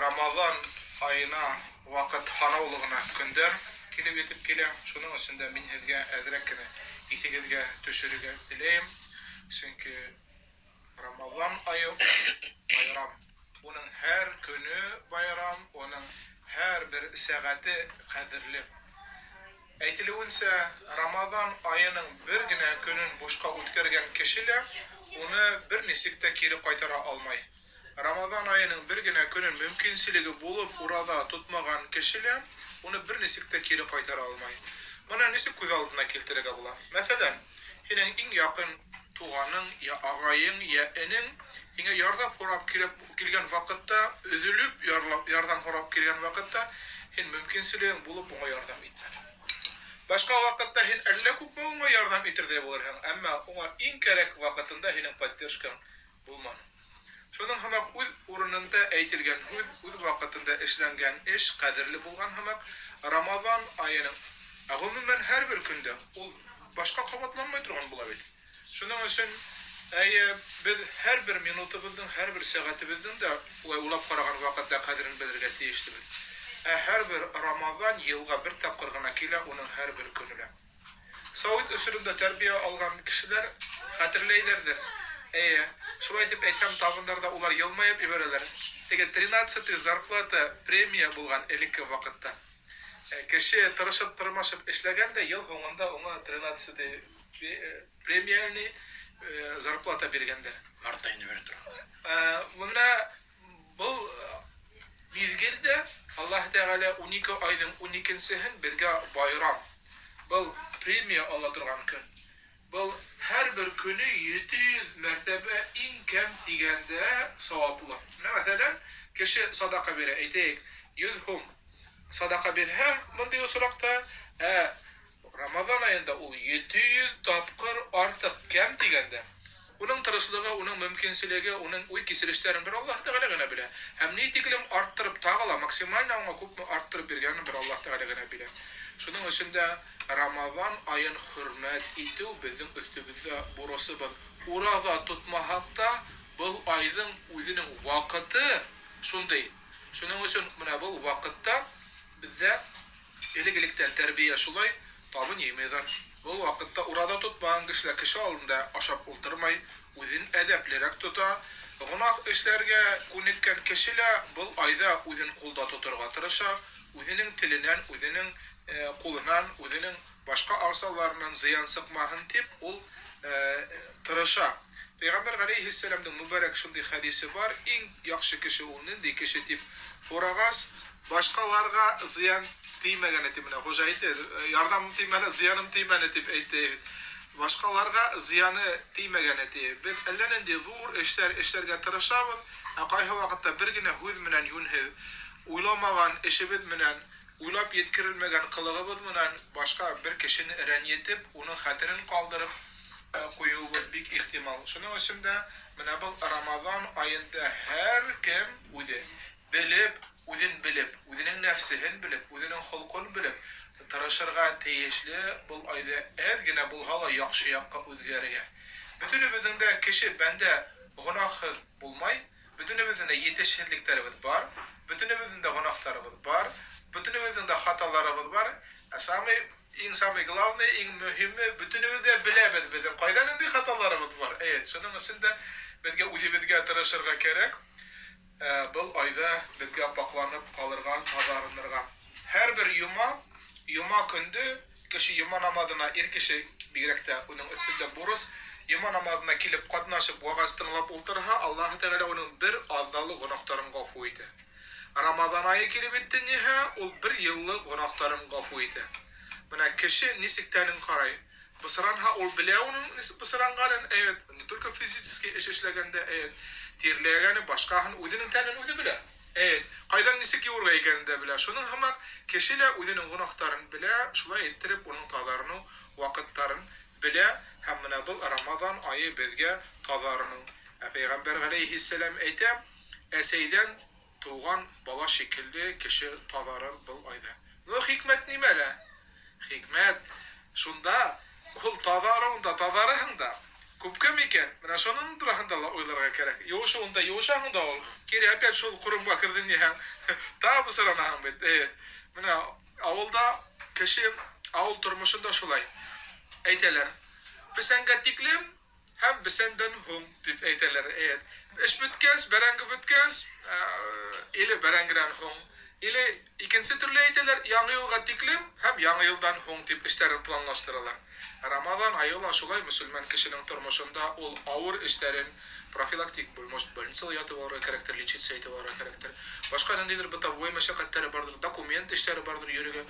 Рамаҙан айына ваҡыт һанаулы ғына көндәр килеп етеп килә. Шуның өсөн дә мин һеҙгә әҙерәк кенә иҫегеҙгә төшөрөргә теләйем. Сөнки Рамаҙан айы байрам. Уның һәр көнө байрам, уның һәр бер сәғәте ҡәҙерле. Әйтелеүенсә, Рамаҙан айының бер генә көнөн бушҡа үткәргән кеше лә уны бер нисек тә кире ҡайтара алмай. Рамаҙан айының бер генә көнөн мөмкинселеге булып ураҙа тотмаған кеше лә уны бер нисек тә кире ҡайтара алмай. Бына нисек күҙ алдына килтерергә була? Мәҫәлән, һинең иң яҡын туғаның, я ағайың, я энең һиңә ярҙам һорап килгән ваҡытта, өҙөлөп ярҙам һорап килгән ваҡытта, һин мөмкинселегең булып уңа ярҙам итмәнең. Башҡа ваҡытта һин әллә күпме уңа ярҙам итерҙәй булырһың, әммә уңа иң кәрәк ваҡытында һинең поддержкаң булманы. Шуның һымаҡ үҙ урынында әйтелгән һүҙ, үҙ ваҡытында эшләнгән эш ҡәҙерле булған һымаҡ Рамаҙан айының, ә ғөмүмән һәр бер көндә ул башҡа ҡабатланмай торған була бит. Шуның өсөн, әйе, беҙ һәр бер минутыбыҙҙың, һәр бер сәғәтебеҙҙең дә улай уйлап ҡараған ваҡытта ҡәҙерен белергә тейешлебеҙ. Ә һәр бер Рамаҙан йылға бер тапҡыр ғына килә, уның һәр бер көнө лә. Совет осоронда тәрбиә алған кешеләр хәтерләйҙәрҙер. Әйе, шулай итеп әйтһәм, табындарҙа улар йылмайып ебәрәләр. Теге 13-й зарплата премия булған элекке ваҡытта. Кеше тырышып, тырмашып эшләгән дә, йыл һуңында уңа 13-й премиальный зарплата биргәндәр. Март айында бирә торған. Бына был миҙгелдә Аллаһ Тәғәлә 12 айҙың 12-сеһен беҙгә байрам. Был премия ала торған көн. Был һәр бер көнө 700 мәртәбә иң кәм тигәндә сауаплы. Менә мәҫәлән, кеше садаҡа бирә, әйтәйек, 100 һум садаҡа бирһә, бындай осраҡта, Рамаҙан айында ул 700 тапҡыр артыҡ кәм тигәндә. Уның тырышлығы, уның мөмкинселеге, уның уй кисерештәрен бер Аллаһ Тәғәлә генә белә. Һәм ни тиклем арттырып тағы ла, максимально уңа күпме арттырып биргәнен бер Аллаһ Тәғәлә генә белә. Шуның өсөн дә Рамаҙан айын хөрмәт итеү беҙҙең өҫтөбөҙҙә бурысыбыҙ. Ураҙа тотмаһаҡ та, был айҙың үҙенең ваҡыты шундай. Шуның өсөн бына был ваҡытта беҙҙә элек-электән тәрбиә шулай, табын йыймайҙар. Был ваҡытта ураҙа тотмаған кешеләр кеше алдында ашап ултырмай, үҙен әҙәплерәк тота. Гонаһ эшләргә күнеккән кеше лә был айҙа үҙен ҡулда тоторға тырыша, үҙенең теленән, үҙенең ҡулынан, үҙенең башҡа ағзаларынан зыян сыҡмаһын тип ул тырыша. Пәйғәмбәр ғәләйһиссәләмдең мөбәрәк шундай хәдисе бар: иң яҡшы кеше ул ниндәй кеше тип һорағас, башҡаларға зыян теймәгәне тип, менә хужа әйтә, ярҙам теймәне, зыяным теймәне тип әйтә. Башҡаларға зыяны теймәгәне тип. Беҙ әллә ниндәй ҙур эштәр эшләргә тырышабыҙ, ә ҡайһы ваҡытта бер генә һүҙ менән йүнһеҙ, уйламаған эшебеҙ менән, уйлап еткерелмәгән ҡылығыбыҙ менән башҡа бер кешене рәнйетеп, уның хәтерен ҡалдырып ҡуйыуыбыҙ бик ихтимал. Шуның өсөн дә менә был Рамаҙан айында һәр кем үҙе белеп, үҙен белеп, үҙенең нәфсеһен белеп, үҙенең холҡон белеп тырышырға тейешле был айҙа әҙ генә булһа ла яҡшы яҡҡа үҙгәрергә. Бөтөнөбөҙҙөң дә кеше бәндә гонаһһыҙ булмай, бөтөнөбөҙҙөң дә етешһеҙлектәребеҙ бар, бөтөнөбөҙҙөң дә гонаһтарыбыҙ бар, бөтөнөбөҙҙөң дә хаталарыбыҙ бар. Ә иң самый главный, иң мөһиме, бөтөнөбөҙ ҙә беләбеҙ беҙҙең ҡайҙа ниндәй хаталарыбыҙ бар. Әйе, шуның өсөн дә беҙгә үҙебеҙгә тырышырға кәрәк. Был айҙа беҙгә паҡланып ҡалырға, таҙарынырға. Һәр бер йома көндө кеше йома намаҙына, ир кеше бигерәк тә уның өҫтөндә бурыс, йома намаҙына килеп ҡатнашып, вағаз тыңлап ултырһа, Аллаһ Тәғәлә уның бер аҙҙалы гонаһтарын ғәфү итә. Рамаҙан айы килеп етте ниһә, ул бер йыллыҡ гонаһтарын ғәфү итә. Бына кеше нисек тәнен ҡарай. Бысранһа, ул белә уның нисек бысранғанын, әйе, не только физически эш эшләгәндә, әйе, тирләгәне, башҡаһын, үҙенең тәнен үҙе белә. Әйе, ҡайҙан нисек йыуырға икәнен дә белә. Шуның һымаҡ кеше лә үҙенең гонаһтарын белә, шулай иттереп уның таҙарыныу ваҡыттарын белә һәм менә был Рамаҙан айы беҙгә таҙарыныу. Ә Пәйғәмбәр ғәләйһиссәләм әйтә, әсәйҙән тыуған бала шикелле кеше таҙарыр был айҙа. Ну, хикмәт нимәлә? Хикмәт шунда, ул таҙарыуында таҙарыһың да, Күпкә микән? Менә шуның тураһында ла уйларға кәрәк. Йыуышыуында йыуышаһың да ул, кире опять шул ҡоромға керҙең тиһәң, тағы бысранаһың бит. Менә ауылда кеше, ауыл тормошонда шулай әйтәләр. Бесәнгә тиклем һәм бесәндән һуң тип әйтәләр. Эш бөткәс, бәрәңге бөткәс, или бәрәңгедән һуң. Или икенсе төрлө әйтәләр, яңы йылға тиклем һәм яңы йылдан һуң тип эштәрен планлаштыралар. Рамаҙан айы ла шулай мөселмән кешенең тормошонда ул ауыр эштәрен профилактик, может, больницала ятып алырға кәрәктер, лечиться итеп алырға кәрәктер. Башҡа ниндәйҙер бытовой мәшәҡәттәре барҙыр, документ эштәре барҙыр йөрөргә.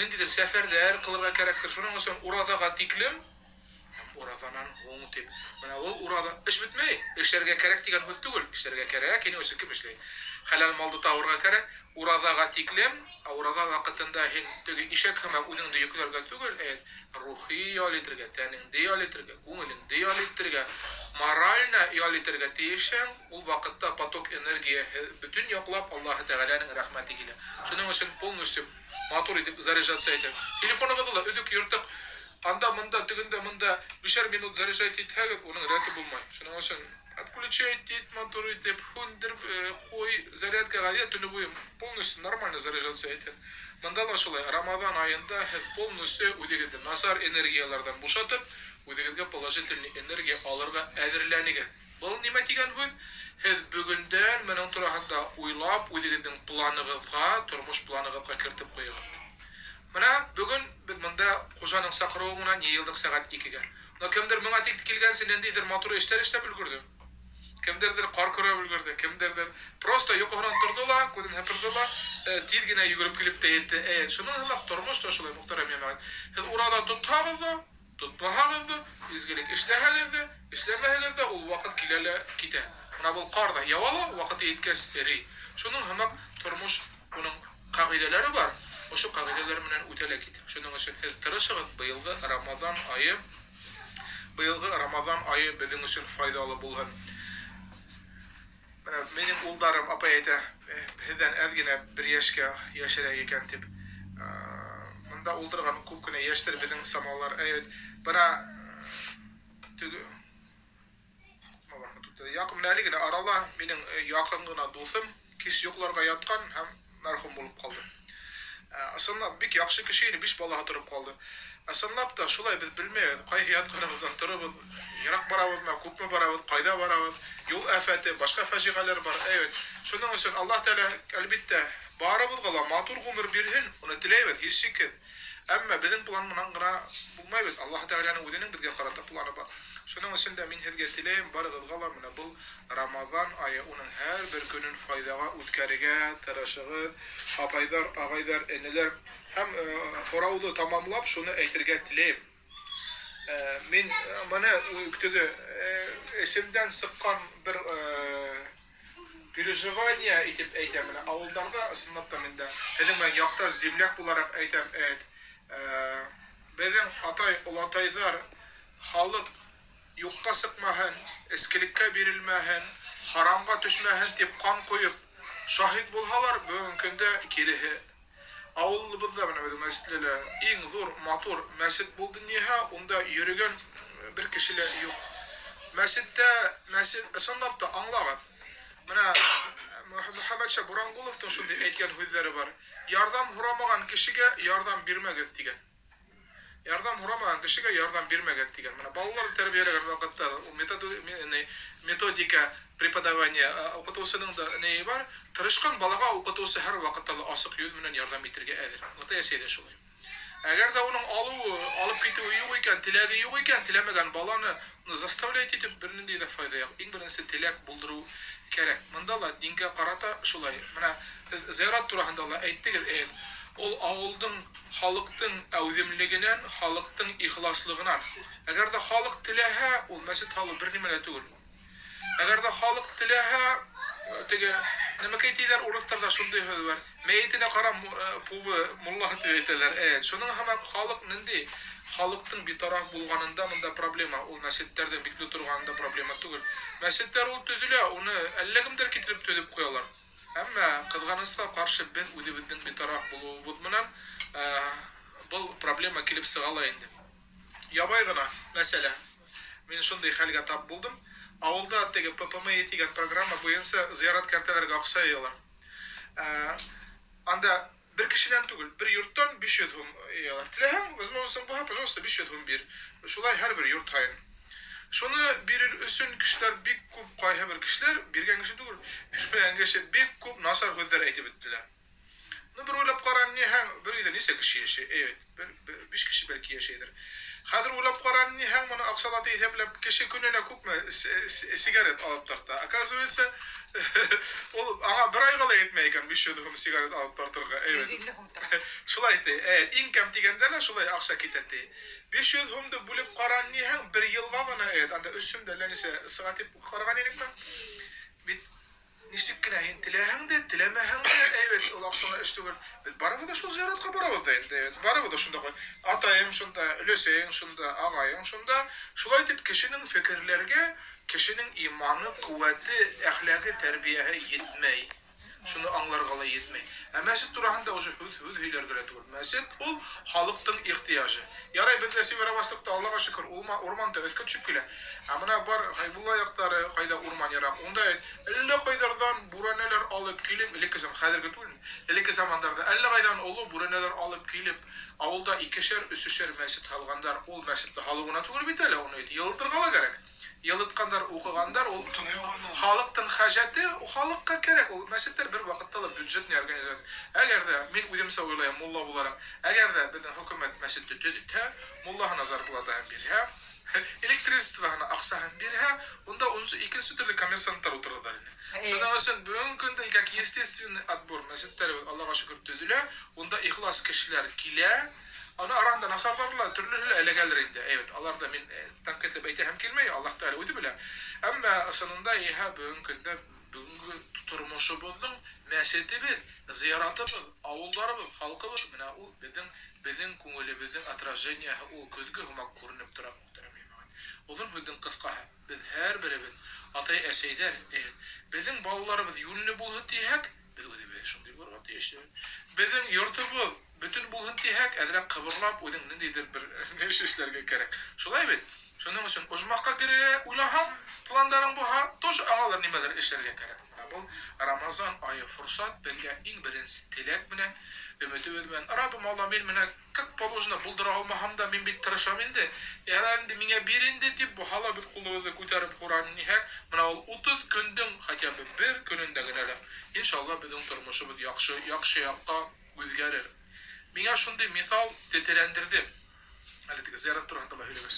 Ниндәйҙер сәфәрҙәр ҡылырға кәрәктер. Шуның өсөн ураҙаға тиклем һәм ураҙанан һуң тип. Менә ул ураҙа эш бөтмәй, эшләргә кәрәк тигән һүҙ түгел. Эшләргә кәрәк, һинең өсөн кем эшләй? Хәләл малды табырға кәрәк. Ураҙаға тиклем, ураҙа ваҡытында һин теге ишәк һымаҡ үҙеңде йөкләргә түгел, рухи ял итергә, тәнеңде ял итергә, күңелеңде ял итергә, морально ял итергә тейешһең. Ул ваҡытта поток энергия бөтөн яҡлап Аллаһы Тәғәләнең рәхмәте килә. Шуның өсөн полностью матур итеп заряжаться итеп. Телефонығыҙҙы ла өҙөк йыртыҡ анда мында тегендә мында бишәр минут заряжать итһәгеҙ, уның рәте булмай. Шуның өсөн отключать ит, матур итеп, һүндереп ҡуй зарядкаға, я төнө буйы полностью нормально заряжаться итеп. Мында ла шулай Рамаҙан айында һеҙ полностью үҙегеҙҙе насар энергияларҙан бушатып, үҙегеҙгә положительный энергия алырға әҙерләнегеҙ. Был нимә тигән һүҙ? Һеҙ бөгөндән моның тураһында уйлап, үҙегеҙҙең планығыҙға, тормош планығыҙға кертеп ҡуйығыҙ. Мына бөгөн беҙ мында хужаның саҡырыуы менән йыйылдыҡ сәғәт 2-гә. Но кемдер миңа тик килгәнсе ниндәйҙер матур эштәр эшләп өлгөрҙө. Кемдерҙер ҡар көрәп өлгөрҙө, кемдерҙер просто йоҡоһонан торҙо ла, күҙен һыпырҙы ла, тиҙ генә йүгереп килеп тә етте. Шуның һымаҡ тормош та шулай, мөхтәрәм йәмәғәт. Һеҙ урала тотһағыҙ ҙа, тотмаһағыҙ ҙа, изгелек эшләһәгеҙ ҙә, эшләмәһәгеҙ ҙә, ул ваҡыт килә лә китә. Мына был ҡар ҙа яуа ла, ваҡыты еткәс эрей. Шуның һымаҡ тормош уның ҡағиҙәләре бар. Ошо ҡағиҙәләр менән үтә лә китә. Шуның өсөн һеҙ тырышығыҙ, быйылғы Рамаҙан айы беҙҙең өсөн файҙалы булһын. Менә минең улдарым апай әйтә, һеҙҙән әҙ генә бер йәшкә йәшерәк икән тип. Мында ултырған күп кенә йәштәр беҙҙең самалар. Әйбәт. Бына теге яҡын менә әле генә арала минең яҡын ғына дуҫым кис йоҡларға ятҡан һәм мәрхүм булып ҡалды. Ысынлап бик яҡшы кеше ине, 5 балаһы тороп ҡалды. Ысынлап та шулай беҙ белмәйбеҙ, ҡайһы ятҡаныбыҙҙан торобоҙ, йыраҡ барабыҙмы, күпме барабыҙ, ҡайҙа барабыҙ, юл афәте, башҡа фажиғәләр бар. Әйбәт. Шуның өсөн Аллаһ Тәғәлә әлбиттә барыбыҙға ла матур ғүмер бирһен, уны теләйбеҙ, һис шикһеҙ. Әммә беҙҙең план менән генә булмай бит. Аллаһ Тәғәләнең үҙенең беҙгә ҡарата планы бар. Шуның өсөн дә мин һеҙгә теләйем, барығыҙға ла менә был Рамаҙан айы уның һәр бер көнөн файҙаға үткәрергә тырышығыҙ. Апайҙар, ағайҙар, энеләр һәм һорауҙы тамамлап шуны әйтергә теләйем. Мин мына теге эсемдән сыҡҡан бер переживание итеп әйтәм. Менә ауылдарҙа ысынлап та миндә һеҙҙең менән яҡташ земляк булараҡ әйтәм, беҙҙең атай, олатайҙар халыҡ юҡҡа сыҡмаһын, эскелеккә бирелмәһен, харамға төшмәһен тип ҡан ҡойоп шаһит булһалар, бөгөнгө көндә киреһе. Ауылыбыҙҙа менә беҙҙең мәсеттә лә иң ҙур матур мәсет булды ниһә, унда йөрөгән бер кеше лә юҡ. Мәсеттә, мәсет ысынлап та аңлағыҙ. Менә Мөхәммәтша Буранғоловтың шундай әйткән һүҙҙәре бар. Ярҙам һорамаған кешегә ярҙам бирмәгеҙ тигән. Ярҙам һорамаған кешегә ярҙам бирмәгеҙ тигән. Менә балаларҙы тәрбиәләгән ваҡытта ул методика преподавания уҡытыусының да нее бар. Тырышҡан балаға уҡытыусы һәр ваҡытта ла асыҡ йөҙ менән ярҙам итергә әҙер. Ата-әсәй ҙә шулай. Әгәр ҙә уның алыуы, алып китеүе юҡ икән, теләге юҡ икән, теләмәгән баланы заставлять итеп бер ниндәй ҙә файҙа юҡ. Иң беренсе теләк булдырыу кәрәк. Мында ла дингә ҡарата шулай. Менә зыярат тураһында ла әйттегеҙ, ул ауылдың, халыҡтың әүҙемлегенән, халыҡтың ихласлығынан. Әгәр ҙә халыҡ теләһә, ул мәсет һалыу бер нимә лә түгел. Әгәр ҙә халыҡ теләһә, теге нәмәкәй тиҙәр, урыҫтарҙа шундай һүҙ бар. Мәйетенә ҡарап, пубы мулла тип әйтәләр. Шуның һымаҡ халыҡ ниндәй? Халыҡтың битараф булғанында мында проблема, ул мәсеттәрҙең бикле торғанында проблема түгел. Мәсеттәр ул төҙөлә, уны әллә кемдәр китереп төҙөп ҡуялар. Әммә ҡыҙғанысҡа ҡаршы беҙ үҙебеҙҙең битараф булыуыбыҙ менән, был проблема килеп сыға ла инде. Ябай ғына мәсьәлә. Мин шундай хәлгә тап булдым. Авылда теге ППМ дигән программа буенча зыярат кәртәләргә акча йыялар. Анда бер кешедән түгел, бер йорттан 500 һум йыялар. Теләһәң, возможностьң булһа, пожалуйста, 500 һум бир. Шулай һәрбер йорт һайын. Шуны бирер өчен кешеләр бик күп, кайһы бер кешеләр, биргән кеше түгел, бирмәгән кеше бик күп насар һүҙҙәр әйтеп бөттөләр. Ну, бер уйлап ҡара, ниһәң, бер өйҙә нисә кеше йәшәй? Әйбәт, бер 5 кеше бәлки йәшәйҙер. Хәҙер уйлап ҡара, ниһәң, моны аҡсалата иҫәпләп, кеше көнөнә күпме сигарет алып тарта. Оказывается, ул аңа бер айға ла етмәй икән 500 һум сигарет алып тартырға. Әйбәт. Шулай ти. Иң кәм тигәндә лә шулай аҡса китә ти. 500 һумды бүлеп ҡара, ниһәң, бер йылға ғына, әйбәт, анда 3 һум да әллә нисә сыға тип ҡараған инекме? Бит нисек кенә һин теләһәң дә, теләмәһәң дә, әйбәт, ул аҡсалы эш түгел. Беҙ барыбыҙ да шул зыяратҡа барабыҙ да инде, әйбәт, барыбыҙ да шунда ҡуй. Атайың шунда, өләсәйең шунда, ағайың шунда. Шулай итеп кешенең фекерләргә, кешенең иманы, ҡеүәте, әхлағы, тәрбиәһе етмәй. Шуны аңларға ла етмәй. Ә мәсет тураһында уже һүҙ һөйләргә лә түгел. Мәсет ул халыҡтың ихтыяжы. Ярай, беҙҙә Северо-Востокта, Аллаға шөкөр, урман да өҫкә төшөп килә. Ә мына бар Хәйбулла яҡтары, ҡайҙа урман яраҡ, унда әллә ҡайҙарҙан бүрәнәләр алып килеп, элекке заман, хәҙерге түгел, элекке замандарҙа әллә ҡайҙан оло бүрәнәләр алып килеп, ауылда икешәр, өсөшәр мәсет һалғандар. Ул мәсетте һалыу ғына түгел бит әле, уны йылытырға ла кәрәк. Йылытҡандар, уҡығандар, ул халыҡтың хәжәте, халыҡҡа кәрәк. Ул мәсеттәр бер ваҡытта ла бюджетный организация. Әгәр ҙә, мин үҙемсә уйлайым, мулла булараҡ, әгәр ҙә беҙҙең хөкүмәт мәсетте төҙөтһә, муллаһына зарплатаһын бирһә, электричествоһына аҡсаһын бирһә, унда икенсе төрлө коммерсанттар ултырырҙар ине. Шуның өсөн бөгөнгө көндә, как естественный отбор, мәсеттәребеҙ Аллаға шөкөр төҙөлә, унда ихлас кешеләр килә. Аны аранда насарлар ла, төрлөһө лә эләгәлер инде. Әйбәт, алар да мин тәнҡитләп әйтәһем килмәй, Аллаһ Тәғәлә үҙе белә. Әммә ысынында иһә бөгөнгө көндә бөгөнгө тормошобоҙҙоң мәсетебеҙ, зыяратыбыҙ, ауылдарыбыҙ, халҡыбыҙ, менә ул беҙҙең күңелебеҙҙең отражениеһы, ул көҙгө һымаҡ күренеп тора, мөхтәрәм йәмәғәт. Оҙон һүҙҙең ҡыҫҡаһы, беҙ һәр беребеҙ, атай-әсәйҙәр, беҙҙең балаларыбыҙ йүнле булһын тиһәк, беҙ үҙебеҙ шундай булырға тейешлебеҙ. Беҙҙең йортобоҙ бөтөн булһын тиһәк, әҙерәк ҡыбырлап, үҙең ниндәйҙер бер эш эшләргә кәрәк. Шулай бит? Шуның өсөн ожмахҡа керергә уйлаһаң, пландарың булһа, тоже аңалар нимәлер эшләргә кәрәк. Менә был Рамазан айы форсат беҙгә иң беренсе теләк менән, өмөтөбөҙ менән. Раббым Алла, мин менә как положено булдыра алмаһам да, мин бит тырышам инде. Ярар инде, миңә бир инде тип, буһа ла беҙ ҡулыбыҙҙы күтәреп һоран ниһәк, менә ул 30 көндөң хотя бы бер көнөндә генә лә, иншалла беҙҙең тормошобоҙ яҡшы яҡҡа үҙгәрер. Миңә шундай миҫал тетрәндерҙе. Әле теге зыярат тураһында ла һөйләгәс.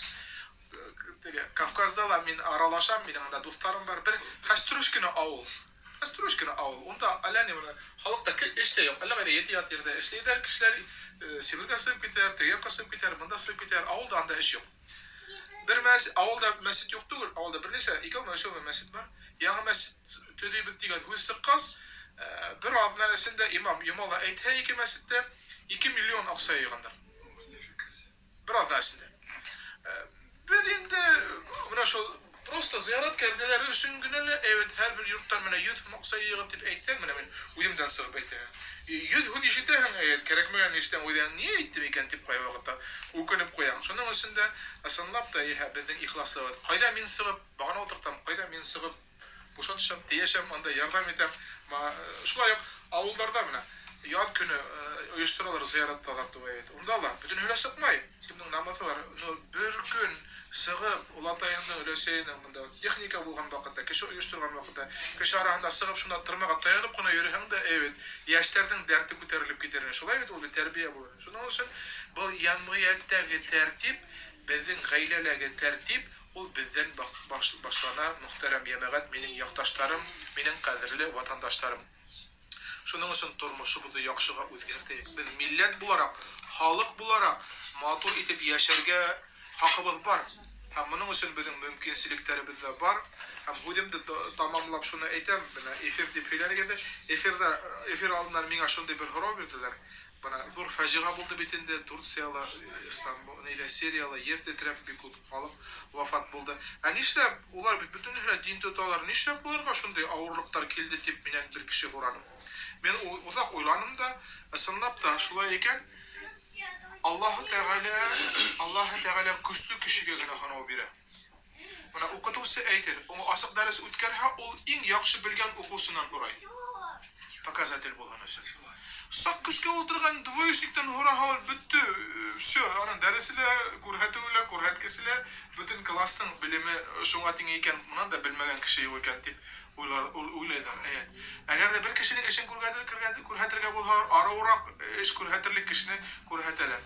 Теге Кавказда ла мин аралашам, минең анда дуҫтарым бар. Бер хәстрүш кенә ауыл. Хәстрүш кенә ауыл. Унда әллә ни менә халыҡта эш тә юҡ. Әллә ҡайҙа ете ят ерҙә эшләйҙәр кешеләр, Сибиргә сығып китәләр, теге яҡҡа сығып китәләр, бында сығып китәләр. Ауылда анда эш юҡ. Бер ауылда мәсет юҡ түгел, ауылда бер нисә, икәүме, өсәүме мәсет бар. Яңы мәсет төҙөйбөҙ тигән һүҙ сыҡҡас, бер аҙна эсендә имам йомала әйтһә ике мәсеттә 2 миллион аҡса йыйғандар. Бер аҙна эсендә. Беҙ инде менә шул просто зыярат кәртәләре өсөн генә лә, әйбәт, һәр бер йорттан менә 100 һум аҡса йыйған тип әйтһәң, менә мин үҙемдән сығып әйтәм. 100 һүҙ ишетәһең, әйбәт, кәрәкмәгән ишетәң, үҙең ни әйттем икән тип ҡай ваҡытта үкенеп ҡуяң. Шуның өсөн дә ысынлап та иһә беҙҙең ихласлыбыҙ. Ҡайҙа мин сығып бағана ултыртам, ҡайҙа мин сығып бушатышам, тейәшәм, анда ярҙам итәм. Шулай уҡ ауылдарҙа менә яҙ көнө ойошторалар зыярат таҙартыу әйбәт. Унда ла бөтөнһө лә сыҡмай. Кемдең намыҫы бар? Но бер көн сығып, олатайыңдың, өләсәйеңдең бында техника булған ваҡытта, кеше ойошторған ваҡытта, кеше араһында сығып шунда тырмаға таянып ҡына йөрөһәң дә, әйбәт, йәштәрҙең дәрте күтәрелеп китер. Шулай бит ул бит тәрбиә булыр. Шуның өсөн был йәмғиәттәге тәртип, беҙҙең ғаиләләге тәртип, ул беҙҙән башлана, мөхтәрәм йәмәғәт, минең яҡташтарым, минең ҡәҙерле ватандаштарым. Шуның өсөн тормошобоҙҙо яҡшыға үҙгәртәйек. Беҙ милләт булараҡ, халыҡ булараҡ матур итеп йәшәргә хаҡыбыҙ бар. Һәм моның өсөн беҙҙең мөмкинселектәребеҙ ҙә бар. Һәм һүҙемде тамамлап шуны әйтәм, бына эфир тип һөйләнегеҙ ҙә, эфир алдынан миңә шундай бер һорау бирҙеләр. Бына ҙур фажиға булды бит инде, Турцияла, Истанбул, нейҙә, Сирияла ер тетрәп бик күп халыҡ вафат булды. Ә нишләп улар бит бөтөнләй лә дин тоталар, нишләп уларға шундай ауырлыҡтар килде тип минән бер кеше һораны. Мин оҙаҡ уйланым да, ысынлап та шулай икән. Аллаһы Тәғәлә көслө кешегә генә һынау бирә. Мына уҡытыусы әйтер, уны асыҡ дәрес үткәрһә, ул иң яҡшы белгән уҡыусынан һорай. Показатель булһын өсөн. Саҡ көскә ултырған двоечниктан һораһа, ул бөттө, все, аның дәресе лә, күрһәтеүе лә, күрһәткесе лә, бөтөн класстың белеме шуңа тиң икән, мынан да белмәгән кеше юҡ икән тип уйлайҙар. Әйт. Әгәр ҙә бер кешенең эшен күрһәтергә булһа, арыуыраҡ эш күрһәтерлек кешене күрһәтәләр.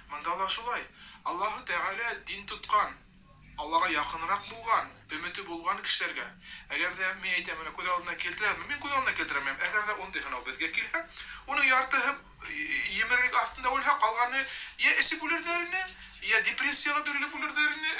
Мында ла шулай. Аллаһы Тәғәлә дин тотҡан, Аллаға яҡыныраҡ булған, өмөтө булған кешеләргә. Әгәр ҙә мин әйтәм, менә күҙ алдына килтерәм, мин күҙ алдына килтерәм. Әгәр ҙә ундай һынау беҙгә килһә, уның яртыһы емерлек аҫтында үлһә, ҡалғаны йә эсеп үлерҙәр ине, йә депрессияға бирелеп үлерҙәр ине,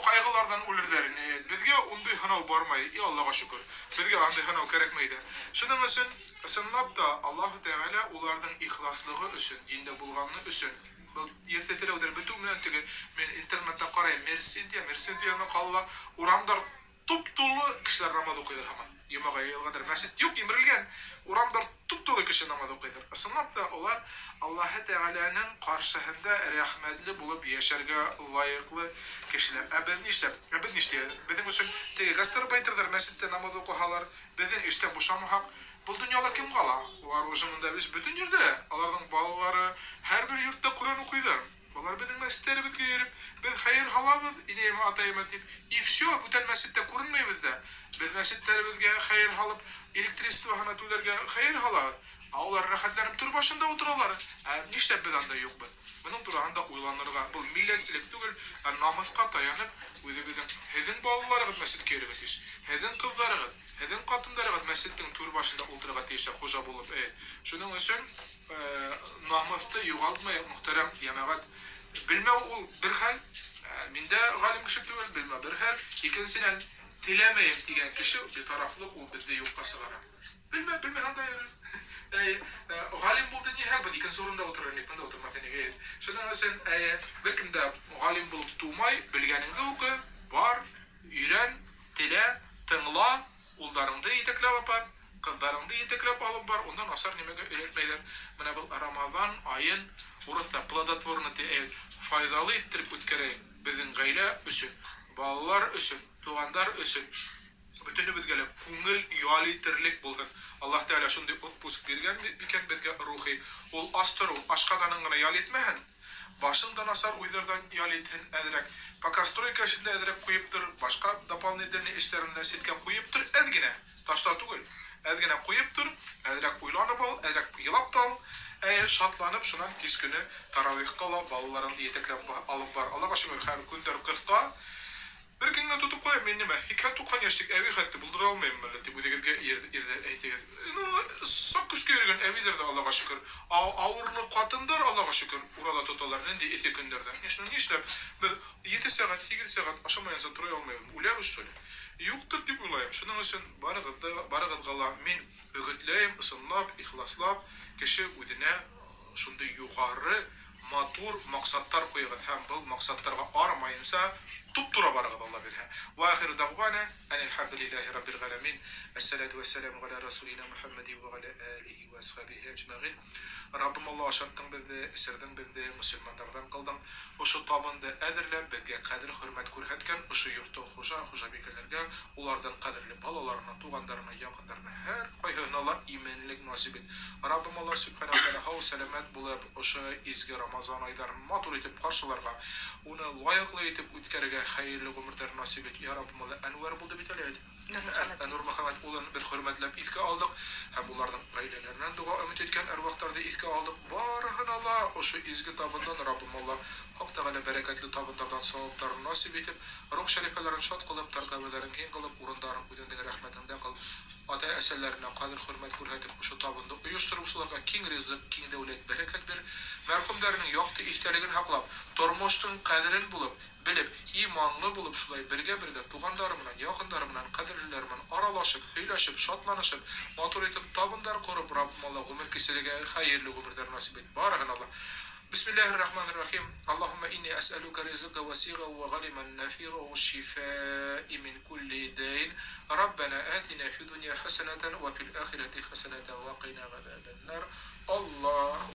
ҡайғыларҙан үлерҙәр ине. Беҙгә ундай һынау бармай, и Аллаға шөкөр. Беҙгә андай һынау кәрәкмәй ҙә. Шуның өсөн ысынлап та Аллаһы Тәғәлә уларҙың ихласлығы өсөн, диндә булғаны өсөн. Был ерте теләүҙәр бөтөү менән теге мин интернетта ҡарайым, Мерсентияны ҡалала урамдар туп-тулы кешеләр намаҙ уҡыйҙар һаман. Йомаға йыйылғандар. Мәсет юҡ, емерелгән. Урамдар туп-тулы кеше намаҙ уҡыйҙар. Ысынлап та улар Аллаһы Тәғәләнең ҡаршыһында рәхмәтле булып йәшәргә лайыҡлы кешеләр. Ә беҙ нишләп? Ә беҙ нишләй? Беҙҙең өсөн теге гастарбайтерҙар мәсеттә намаҙ уҡыһалар, беҙҙең эштән бушамаһаҡ, был донъяла кем ҡала? Улар уже мында без бөтөн ерҙә, аларҙың балалары һәр бер йортта Ҡөрьән уҡыйҙар. Улар беҙҙең мәсеттәребеҙгә йөрөп, беҙ хәйер һалабыҙ, инәйемә, атайыма тип, и все, бүтән мәсеттә күренмәйбеҙ ҙә. Беҙ мәсеттәребеҙгә хәйер һалып, электричествоһына түләргә хәйер һалабыҙ. Ә улар рәхәтләнеп түр башында ултыралар. Ә нишләп беҙ анда юҡбыҙ? Бының тураһында уйланырға, был милләтселек түгел, ә намыҫҡа таянып, үҙегеҙҙең, һеҙҙең балаларығыҙ мәсеткә йөрөргә тейеш, һеҙҙең ҡыҙҙарығыҙ, һеҙҙең ҡатындарығыҙ мәсеттең түр башында ултырырға тейеш, хужа булып. Шуның өсөн намыҫты юғалтмайыҡ, мөхтәрәм йәмәғәт. Белмәү ул бер хәл, мин дә ғалим кеше түгел, белмәү бер хәл. Икенсенән, теләмәйем тигән кеше битарафлыҡ ул беҙҙе юҡҡа сығара. Белмә, белмәһәң дә йөрөр. Ғалим булды ниһә, беҙ икенсе урында ултырыр инек, бында ултырмаҫ инек. Шуның өсөн, бер кем дә ғалим булып тыумай, белгәнеңде уҡы, бар, өйрән, телә, тыңла, улдарыңды етәкләп апар, ҡыҙҙарыңды етәкләп алып бар, ундан насар нимәгә өйрәтмәйҙәр. Мына был Рамаҙан айын урыҫта плодотворно тип файҙалы иттереп үткәрәйек беҙҙең ғаилә өсөн, балалар өсөн, туғандар өсөн. Бөтөнөбөҙгә лә күңел ял итерлек булһын. Аллаһ Тәғәлә шундай отпуск биргән икән беҙгә рухи. Ул ас тороу, ашҡаҙанын ғына ял итмәһен, башың да насар уйҙарҙан ял итһен әҙерәк. Пока стройка эшендә әҙерәк ҡуйып тор, башҡа дополнительный эштәрен дә ситкә ҡуйып тор, әҙ генә, ташта түгел, әҙ генә ҡуйып тор, әҙерәк уйланып ал, әҙерәк илап та ал. Шатланып, шунан кис көнө таравихҡа ла балаларыңды етәкләп алып бар. Аллаға шөкөр, хәҙер көндәр ҡыҫҡа. Бер көнгә тотоп ҡарайым, мин нимә, һикһән туҡһан йәшлек әбей хәтта булдыра алмайым әле, тип үҙегеҙгә ирҙә әйтегеҙ. Ну, саҡ көскә йөрөгән әбейҙәр ҙә Аллаға шөкөр. Ауырлы ҡатындар Аллаға шөкөр ураҙа тоталар, ниндәй эҫе көндәрҙә. Шуны нишләп беҙ 7 сәғәт, 8 сәғәт ашамайынса тора алмайбыҙ, үләбеҙ что ли? Юҡтыр тип уйлайым. Шуның өсөн барығыҙға ла мин өгөтләйем, ысынлап, ихласлап, кеше үҙенә шундай юғары матур маҡсаттар ҡуйығыҙ һәм был маҡсаттарға армайынса туп-тура барығыҙ, Алла бирһә. Ва ахиру дағвана әнил-хәмдулиллаһи раббил ғаламин. Әссәләтү вәссәламу ғәлә расулина Мухаммади ва ғәлә алихи ва асхабихи әжмәғин. Раббым Алла, ашаттың беҙҙе, эсерҙең беҙҙе, мөселмандарҙан ҡылдың. Ошо табынды әҙерләп, беҙгә ҡәҙер хөрмәт күрһәткән ошо йорттоң хужа, хужабикәләргә, уларҙың ҡәҙерле балаларына, туғандарына, яҡындарына, һәр ҡайһыһына ла именлек насип ит. Раббым Алла сүбхәнәһү ва тәғәлә һау сәләмәт булып, ошо изге Рамазан айҙарын матур итеп ҡаршыларға, уны лайыҡлы итеп үткәрергә хәйерле ғүмерҙәр насип ит. Я Раббым Алла, Әнүәр булды бит әле. Нур Мөхәммәт улын беҙ хөрмәтләп иҫкә алдыҡ һәм уларҙың ғаиләләренән доға өмөт иткән әруахтарҙы иҫкә алдыҡ. Барыһына ла ошо изге табындан Раббым Алла Хаҡ Тәғәлә бәрәкәтле табындарҙан сауаптарын насип итеп, рух шәрифәләрен шат ҡылып, тар ҡәберҙәрен киң ҡылып, урындарын үҙеңдең рәхмәтеңдә ҡыл. Ата-әсәләренә ҡәҙер хөрмәт күрһәтеп, ошо табынды ойоштороусыларға киң ризыҡ, киң дәүләт, бәрәкәт бир. Мәрхүмдәренең яҡты иҫтәлеген һаҡлап, тормоштоң ҡәҙерен булып, белеп, иманлы булып, шулай бергә-бергә туғандары менән, яҡындары менән, ҡәҙерлеләр менән аралашып, һөйләшеп, шатланышып, матур итеп табындар ҡороп, Раббым Алла ғүмер кисерергә хәйерле ғүмерҙәр насип ит. Барыһына ла. Бисмиллахир-рахманир-рахим. Аллаһумма инни әсәлүкә ризыҡа васиға ва ғалиман нафиға ва шифаа мин кулли дайн. Раббана атина фид дунья хасанатан ва фил ахирати хасанатан ва қина азабан нар. Аллаһ